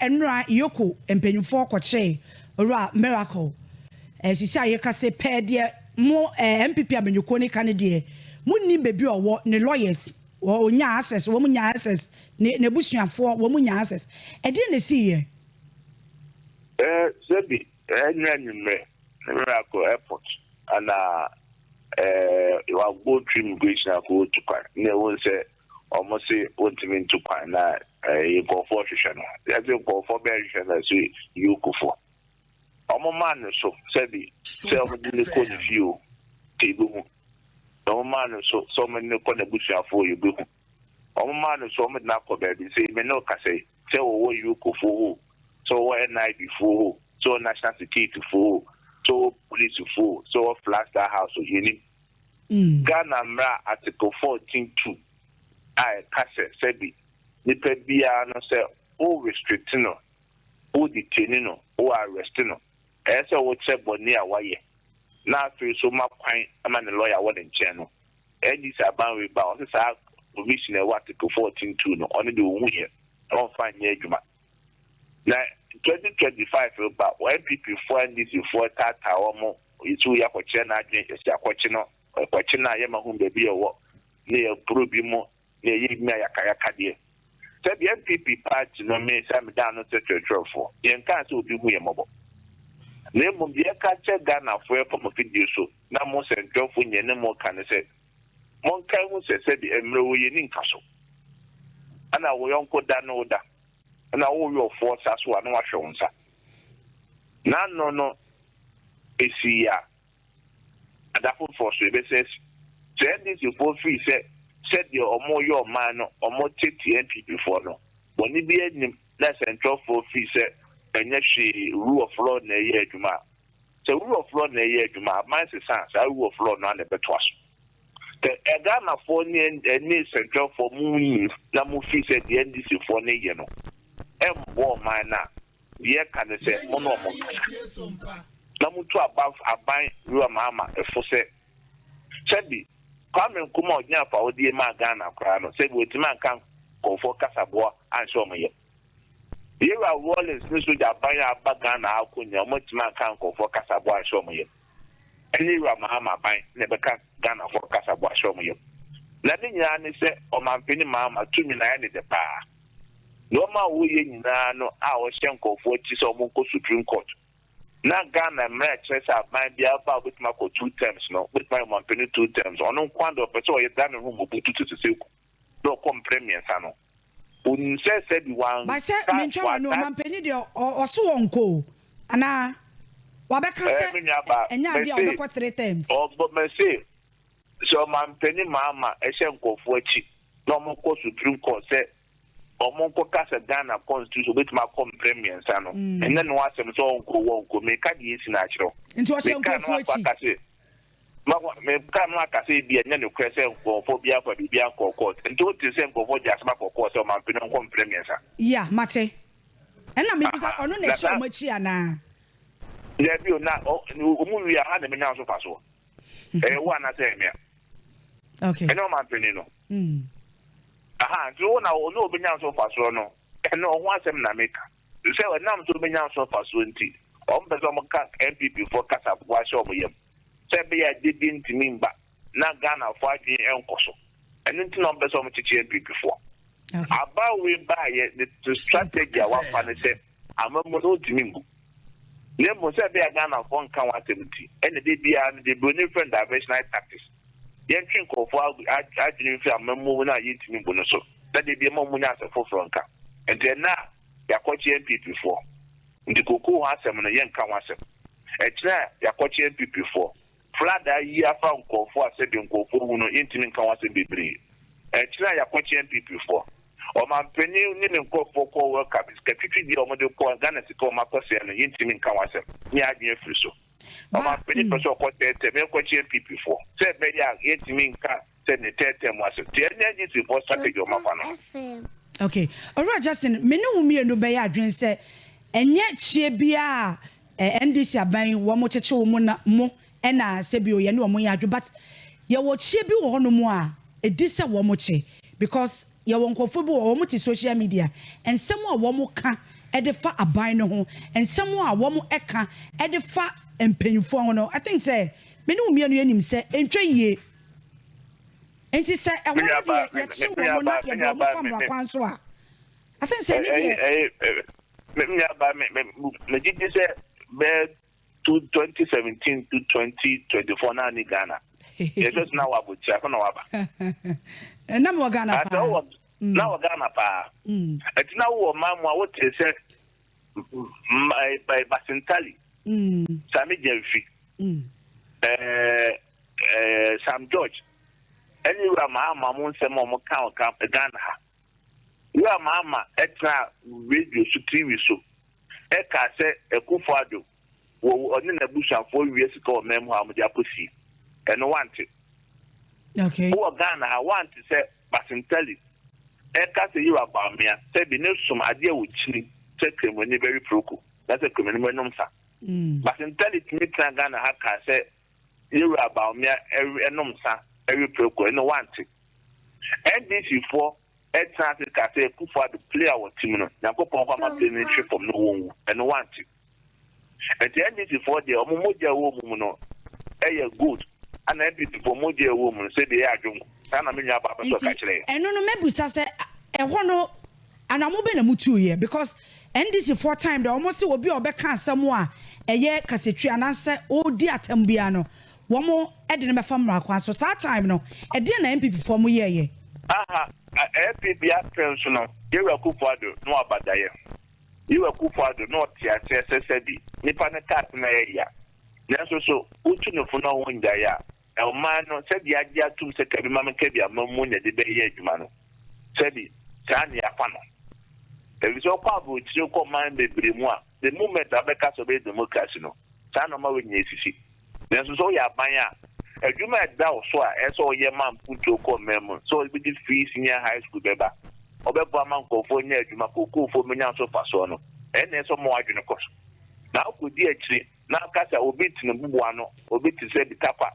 Nnora EOCO mpanyinfoɔ kɔkyee Owura Miracle. Sisi a yɛka se pɛɛ deɛ mo NPP amanyɔkuo no ka no deɛ, mo nnim baabi a ɔwɔ, ne lawyers ɔnyaa access, wɔn nyaa access, ne n'abusuafoɔ wɔn nyaa access. Ɛdeɛn na ɛsiiɛ? Sɛbi ɛnora anwummerɛ Miracle airport ana wa go through immigration akɔ otu kwan na ɛwɔ sɛ ɔmo se wɔntumi ntu kwan na nkurɔfoɔ hwehwɛ no. Yɛsɛ nkurɔfoɔ bɛyɛ hwehwɛ no so EOCOfoɔ ɔmo maa no so, sɛbi, sɛ ɔmo de ne kɔ ne fie o, ka ebehu. Ɔmo maa no so sɛ ɔmo de ne kɔ n'abusuafoɔ, ebehu. Ɔmo maa no so ɔmo de n'akɔ baabi sɛ eme ne ɔkasa yi, sɛ wɔwɔ EOCOfoɔ hɔ, sɛ wɔwɔ NIB foɔ hɔ, sɛ wɔwɔ national security foɔ hɔ, sɛ wɔwɔ police foɔ, sɛ wɔwɔ Flagstaff House o, yɛnim. Ghana mmara Article 14(2) a ɛka sɛ, sɛbi, nipa biara no, sɛ o restrict no, o detain no, o arrest no, ɛyɛ sɛ wɔkyerɛ bɔnne a wayɛ na afei so ma kwan ama ne lawyer wɔ ne nkyɛn no. NDC aban wei ba, ɔsɛ saa provision a ɛwɔ Article 14(2) no, ɔno de ohun yɛ ɔnfa nyɛ adwuma. Na 2025 ba, NPP foɔ, NDC foɔ taataa wɔn yɛtu yɛ akɔkyerɛ n'adwene, yɛsi akɔkye no, ɛkɔkye no a yɛma ho baabi a ɛwɔ ne yɛ buro bi mu ne yɛyɛ bi a yakayaka deɛ. Sɛbi, NPP party no, me sɛ meda no sɛ twerɛtwerɛfoɔ, yɛnkaa sɛ obi hu yɛ mmɔbɔ, na mmom deɛ ɛka kyɛ Ghanafoɔ ɛfam afidie so na mo sɛntwerɛfoɔ nyɛ ne mo ka ne sɛ monkae ho sɛ, sɛbi, mmerɛ wɔ yɛni nka so ɛna wo yɔnko da ne wo da ɛna woyɛ ɔfoɔ sa so a na wahwɛ wo nsa n'ano no esi a ada foforɔ so ebɛsɛ asi sɛ NDC foɔ firi sɛ sɛdeɛ ɔmo yɛ ɔman no, ɔmo tete NPP foɔ no bɔnne bi anim na sɛntwerɛfoɔ firi sɛ ɛnyɛ hwee, rule of law na ɛyɛ adwuma a, sɛ rule of law na ɛyɛ adwuma a, aban sesa, saa rule of law no ana ɛbɛtoa so. Sɛ ɛghanafoɔ ne ɛne sɛntwerɛfoɔ mu nim na mo firi sɛ deɛ NDC foɔ no yɛ no ɛmboɔ ɔman no a, deɛ ɛka ne sɛ mo ne ɔmo nkasa na motu aba aban wura Mahama ɛfo sɛ, sɛbi, Kwame Nkrumah a ɔgyina afawodeɛ maa Ghana koraa no, sɛbi, wɔtumi anka nkɔfoɔ kasaboa anhyɛ ɔmo yɛ. Yɛwura Rawlings ne sogya aban a aba Ghana akɔ nyina, ɔmo atumi anka nkɔfoɔ kasaboa anhyɛ ɔmo yɛ. Ɛne yɛwura Mahama aban na ɛbɛka Ghanafoɔ kasaboa ahyɛ ɔmo yɛ. Na ne nyinaa ne sɛ ɔmampanin Mahama tumi na ayɛ ne dɛ paa. Nneɛma a wɔyɛ nyinaa no a ɔhyɛ nkɔfoɔ akyi sɛ ɔmo nkɔ Supreme Court na Ghana mmerɛ kyerɛ sɛ aban biara ba a wobɛtumi akɔ two terms no, wobɛtumi ayɛ ɔmampanin two terms. Ɔno nko ara de ɔpɛ sɛ ɔyɛ da ne ho Mobutu Sese Seko na ɔkɔ mprɛ mmiɛnsa no. Onim sɛ, sɛbi, wan Ba sɛ mentwa wɔ no, ɔmampanin deɛ ɔso wɔ nko o anaa wabɛka sɛ Me nua ba, ɛnyɛ adeɛ a ɔbɛkɔ three terms. Ɔbɔ mɛse sɛ ɔmampanin Mahama ɛhyɛ nkɔfoɔ akyi na ɔmo kɔ Supreme Court sɛ ɔmo nkɔ kasa Ghana constitution, obetumi akɔ mprɛ mmiɛnsa no. Ɛnɛ no asɛm sɛ ɔnkɔ wɔ nkɔ, meka deɛ esi na akyerɛw. Nti ɔhyɛ meka no nkurɔfoɔ akɔ akyi. Akase meka no akasa bi, ɛnyɛ nokorɛ sɛ nkɔfoɔ bi afa biribi ankɔ court. Nti wote sɛ nkɔfoɔ gye asɛm akɔ court sɛ ɔmampanin nkɔ mprɛ mmiɛnsa. Ya, mate. Ɛna mebisa, ɔno na Na ɛhyɛ ɔmo akyi anaa? Dabi o, na ɔmo wie a ha na menya nso fa soɔ ɛyɛ wo anaasɛ ɛyɛ mea? Ɛne ɔmampanin no. Aha, nti wo na ɔne obɛnya nso fa soɔ no, ɛno ɔho asɛm na meka sɛ ɛnam so obɛnya nso fa soɔ nti ɔmo pɛ sɛ ɔmo ka NPP foɔ kasafoɔ ahyɛ ɔmo yam sɛ ɛbɛyɛ a dede ntumi mba na Ghanafoɔ adwene ɛnkɔ so. Ɛno nti na ɔmo pɛ sɛ ɔmo kyekye NPP foɔ. Aba wei baayɛ ne strategy a wafa ne sɛ amamu no ntumi ngu, na mmom sɛ ɛbɛyɛ a Ghanafoɔ nka wɔn asɛm nti, ɛna de biara no de broni frɛ no diversionary tactics, yɛntwe nkurɔfoɔ adwene mfiri amamu no a yɛntumi ngu no so na de bi ma ɔmo nya asɛm foforɔ nka. Nti ɛna a yɛakɔkye NPP foɔ nti koko ho asɛm no, yɛnka ho asɛm. Ɛkyerɛ a yɛakɔkye NPP foɔ, flood ayi afa nkurɔfoɔ a sɛbi nkurɔfoɔ wu no, yɛntumi nka ho asɛm bebree. Ɛkyerɛ a yɛakɔkye NPP foɔ, ɔmampanin ne ne nkurɔfoɔ kɔ World Cup, sika twitwi bi a wɔde kɔ Ghana, sika wɔn akɔsɛɛ no, yɛntumi nka ho asɛm ne adwene afiri so. Ɔmampanin pɛ sɛ ɔkɔ tɛɛtɛm, yɛnkɔkye NPP foɔ sɛ ɛbɛyɛ a yɛntumi nka sɛ ne tɛɛtɛm mu asɛm. Nti ɛne NDC foɔ strategy ɔmo afa no. Okay, Owura Justin, me ne wo mmienu bɛyɛ adwene sɛ ɛnyɛ kyie biara a NDC aban wɔn kyekye wo mo na mo ɛna sɛbi o yɛne wɔn yɛ adwene, but yɛwɔ kyie bi wɔ hɔnom a ɛdi sɛ wɔn kye, because yɛwɔ nkurɔfoɔ bi wɔ wɔn te social media, nsɛm a wɔn ka. de fa aban no ho, nsɛm a wɔka de fa mpanyinfoɔ ho no, I think sɛ me ne wo mmienu yɛnim sɛ ɛntwa yie. Nti sɛ ɛhɔ no deɛ yɛkye wɔn na yɛde wɔn fa mmara kwan so a, I think sɛ ɛne deɛ. Me nuabaa, megye di sɛ bɛyɛ to 2017 to 2024 na ne Ghana. Yɛsɛ sɛ na wɔ abɔkyiri afɔ na waba. Na mewɔ Ghana paa. Na wɔ Ghana paa. Ɛti na wowɔ man mu a wote sɛ Basintali, Sammy Gyamfi, Sam George, ɛne Wura Mahama mo nsɛm a wɔka wɔ Ghana ha. Wura Mahama ɛtena radio so, TV so, ɛka sɛ Akufo-Addo wɔ ɔne n'abusuafoɔ wie sika wɔ man mu ha a wɔde akɔsie. Ɛno wante. Wowɔ Ghana ha wante sɛ Basintali ɛka sɛ Yewura Bawumia sɛbi ne som adeɛ wɔ kyini sɛ Kremoni bɛwe proko na sɛ Kremoni bɛnom sa. Basintali tumi tena Ghana ha kaa sɛ Yewura Bawumia ɛnom sa ɛwe proko, ɛno wante. NDC foɔ ɛtena ase kaa sɛ Akufo-Addo play a wɔte mu no, Nyankopɔn kɔ ama play no ntwe fam na wɔnwu, ɛno wante. Nti NDC foɔ deɛ ɔmo mogya ɛwɔ mu no ɛyɛ good, ana NPP foɔ mogya ɛwɔ mu no sɛdeɛ ɛyɛ adwongo. Saa na me nua baa pɛ sɛ ɔka kyerɛ yɛn. Ɛno no mɛbusa sɛ ɛhɔ no anamo bɛ na mutu yɛ, because NDC foɔ time deɛ wɔn sɛ obi a ɔbɛka asɛm a ɛyɛ kasetwi anaasɛ ɔredi atam biara no, wɔn ɛde no bɛfa mmara kwan so. Saa time no, ɛdeɛ na NPP foɔ mo yɛɛyɛ? Aha, NPP apɛ nso no, Yewura Akufo-Addo na wabadayɛ. Yewura Akufo-Addo na ɔte aseɛ sɛ sɛbi nipa no kaa na ɛyɛ ya. Nanso so wotu ne fo na wɔn ngyae a, ɔman no sɛdeɛ agye atum sɛ kabi ma kabi ama mu na ɛde bɛyɛ adwuma no, sɛbi saa ne afa no. Ebi sɛ ɔkɔ aburokyire kɔ ɔman bebree mu a, the moment a bɛka sɛ ɔbɛyɛ democracy no, saa nneɛma wɔ nyɛ esisi. Nanso sɛ ɔyɛ aban a, adwuma a ɛda wo so a ɛsɛ sɛ ɔyɛ ma mpuntuo kɔ ɔman mu, sɛ ɔbɛdi free senior high school bɛba, ɔbɛboa ma nkurɔfoɔ nya adwuma, kookoofoɔ bɛnya nso fasoɔ no, ɛnna ɛsɛ ɔma w'adwene kɔ so. Na akɔdi akyiri na aka sɛ obi te ne bubu ano, obi te sɛ bitakwa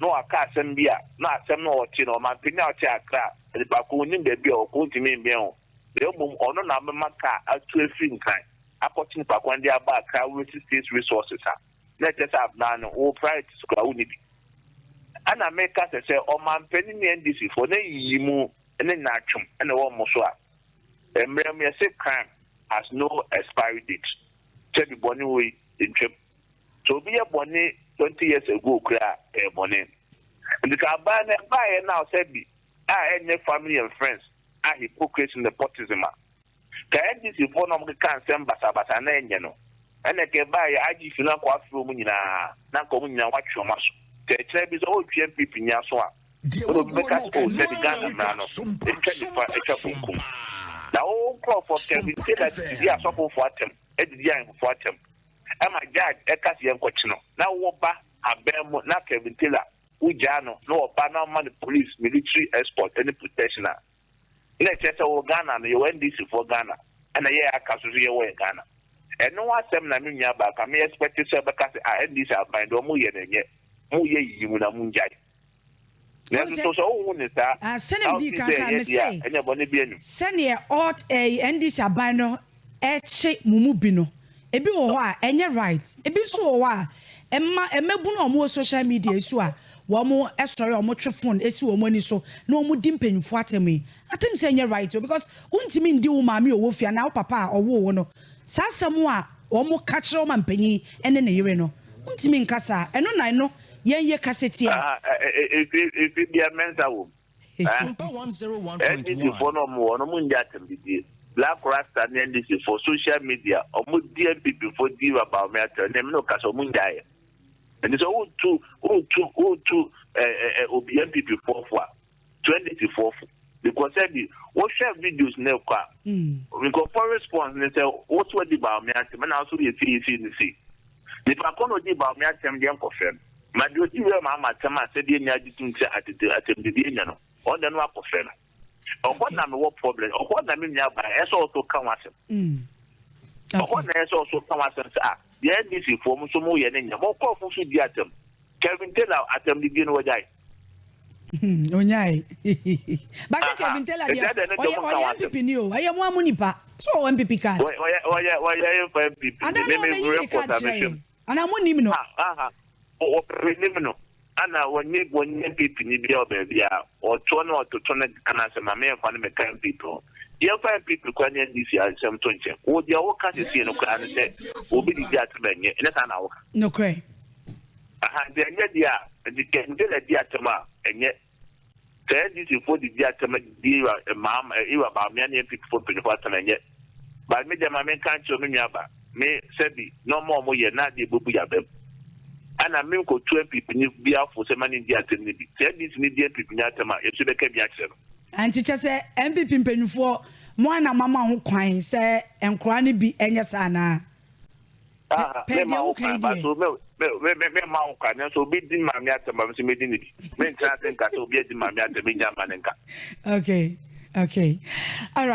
na waka asɛm bi a, na asɛm no ɔte no, ɔmanpanin a ɔte Accra, nipa ko onim baabi a ɔkɔ, ntumi mbɛn o, na mmom ɔno na abɛma kaa atu afiri Nkran akɔkye nipa kwan de aba Accra, waste state resources a, na ɛkyɛ sɛ aban no wo priorities koraa wo ni bi. Ɛna meka sɛ ɔmanpanin ne NDC foɔ na yiyi mu ne nyaatwom ɛna ɛwɔ mo so a, mmerɛ mu yɛsɛ crime has no expiry date. Sɛbi bɔne wɔ yi ntwam. So obi yɛ bɔne 20 years ago koraa, ɛyɛ bɔne. Nti ka aban no ɛbaeɛ na sɛ bi a ɛnyɛ family and friends a, hypocrisy, nepotism a ka NDC foɔ na ɔmokeka nsɛm basabasa na ɛnyɛ no, ɛna ka ɛbaeɛ IGP no akɔ afrɛ mu nyinaa na nka ɔmo nyinaa watwe ɔmo aso. Sɛ ɛkyerɛ bi sɛ ɔretwe NPP ni aso a, ɛna obi bɛka sɛ, o, sɛbi Ghana mmara no ɛtwa nifa ɛtwa bonkum na wo nkurɔfoɔ Kevin Taylor didi asɔfofoɔ atɛm, adidi ahemfofoɔ atɛm, ɛma judge ɛka sɛ yɛnkɔkye no, na wɔba abɛn mu na Kevin Taylor wogyaa no na wɔba na ɔma no police military escort ɛne protection a, na ɛkyerɛ sɛ wɔ Ghana no yɛwɔ NDC foɔ Ghana, ɛna yɛ aka so so yɛwɔ yɛ Ghana. Ɛno ho asɛm na me nua baaka me expect sɛ ɔbɛka sɛ a NDC aban deɛ ɔmo yɛ no ɛnyɛ mo yɛ yiyi mu na mo ngyae. Nanso so sɛ wohu ne saa sɛnea medi kan ka me sɛ ɛnyɛ bɔne bi anim. Sɛneɛ NDC aban no ɛkye mo mu bi no, ebi wɔ hɔ a ɛnyɛ right, ebi nso wɔ hɔ a ɛma ɛmɛbunu a wɔn wɔ social media yi so a wɔn ɛsɔre a wɔtwe phone esi wɔn ani so na wɔn di mpanyinfoɔ atɛm yi, I think sɛ ɛnyɛ right o, because wuntumi ndi wo maame a ɔwɔ fie anaa wo papa a ɔwɔ wo no saa asɛm a wɔn ka kyerɛ wɔn mpanyin ɛne ne yere no, wuntumi nka saa. Ɛno na ɛno yɛn yɛ kasetia. Efi bia mɛnsa wɔ mu. NDC foɔ no, ɔmo wɔ no, ɔmo ngye atɛm didie. Black Rasta ne NDC foɔ social media ɔmo di NPP foɔ di Bawumia atɛm ne ɛmi na ɔka sɛ ɔmo ngyaeɛ. Nti sɛ wotu ɛɛ obi NPP foɔ fo a, to NDC foɔ fo, because ɛbi wohwɛ videos ne kɔ a, nkurɔfoɔ response ne sɛ wotu adi Bawumia atɛm, ɛna nso yɛ sei sei ne sei. Nipa kɔ na odi Bawumia atɛm deɛ nkɔfrɛ no ma deɛ odi wura ma ama atɛm a sɛdeɛ nya agye tum sɛ atete atɛm didi enya no, ɔno deɛ no akɔfrɛ no. Ɔhɔ na mewɔ problem, ɔhɔ na me nua ba ɛsɛ ɔso ka ho asɛm, ɔhɔ na ɛsɛ ɔso ka ho asɛm sɛ a deɛ NDC foɔ mo nso mo yɛ ne nya mo nkurɔfo nso di atɛm. Kevin Taylor atɛm didie no wɔgyae. Onyae. But sɛ Kevin Taylor deɛ ɔyɛ ɔyɛ NPP ni o, ɛyɛ mo a mo nipa. So ɔwɔ NPP card. Ɔyɛ ɔyɛ ɔyɛ nfa NPP. Ana na ɔbɛyi ne card kyerɛ yɛn. Ana mo nim no. Aha. Ɔpɛ nim no. Ana wɔnye wɔnye NPP ni bia wɔ baabi a ɔtoɔ na ɔtoto ne Ghana asɛm ma me yɛmfa no mɛka NPP ho. Yɛmfa NPP koraa ne NDC asɛm to nkyɛn. Wo deɛ woka sesie no koraa ne sɛ obi didi atɛm ɛnyɛ ɛnyɛ saa na woka. Nokorɛ. Aha, nti ɛnyɛ deɛ a, nti Kevin Taylor di atɛm a ɛnyɛ. Sɛ NDC foɔ didi atɛm di Ira Mahama, Ira Bawumia ne NPP foɔ mpanyinfoɔ atɛm ɛnyɛ. But me deɛ ma menka nkyerɛ me nua ba, me sɛbi nneɛma a wɔyɛ na adeɛ bɛbu yabam. Ɛna me nkɔtu NPP ni bi afo sɛ ma ne ndi atɛm no bi. Sɛ NDC ni di NPP ni atɛm a, yɛn nso bɛka bi akyerɛ no. Nti kyɛ sɛ NPP mpanyinfoɔ mo ana mama ho kwan sɛ nkoraa no bi nyɛ saa anaa? Ah, Pɛ me deɛ ma wo woka yi kwan, but deɛ. so me me me me ma wo kwan, nanso obi di maame atɛm a, me nso medi ne bi. Mentena ase nka sɛ obi adi maame atɛm, menya ma ne nka. Okay, alright.